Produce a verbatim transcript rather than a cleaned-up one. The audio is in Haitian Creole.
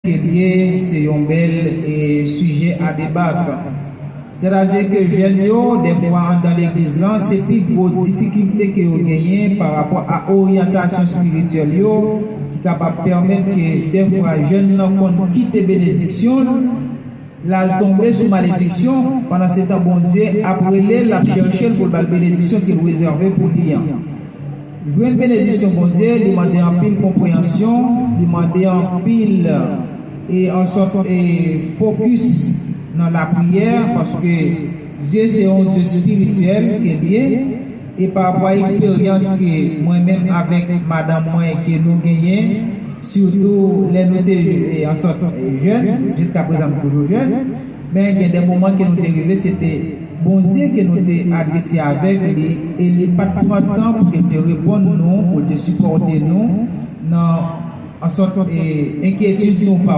ke l ye, se yon bèl e, sijè a debat. Sètadi ke jèn yo, dèfwa anndan legliz lan, se pi gwo difikilte ke yo genyen pa rapò a oryantasyon espirityèl yo, ki kapab pèmèt ke dèfwa jèn nan konn kite benediksyon l, l al tonbe sou malediksyon, pandan se tan Bondye ap rele l, ap chèche l pou l ba l benediksyon ke l rezève pou li an. Jwenn benediksyon Bondye, li mande anpil konpreyansyon, li mande anpil e ansòt e fokis nan lapriyè, paske Dye se yon Dye espirityèl ke l ye, e pa rapò a eksperyans ke mwen menm avèk madanm mwen ke nou genyen, sitou lè nou te e, ansòt e, jèn, jiska prezan nou toujou jèn, men gen de moman ke nou te rive, se te Bondye ke nou te adrese avèk li, e li pa t pran tan pou ke l te reponn nou, pou l te sipòte nou nan ansòt e, enkyetid nou pa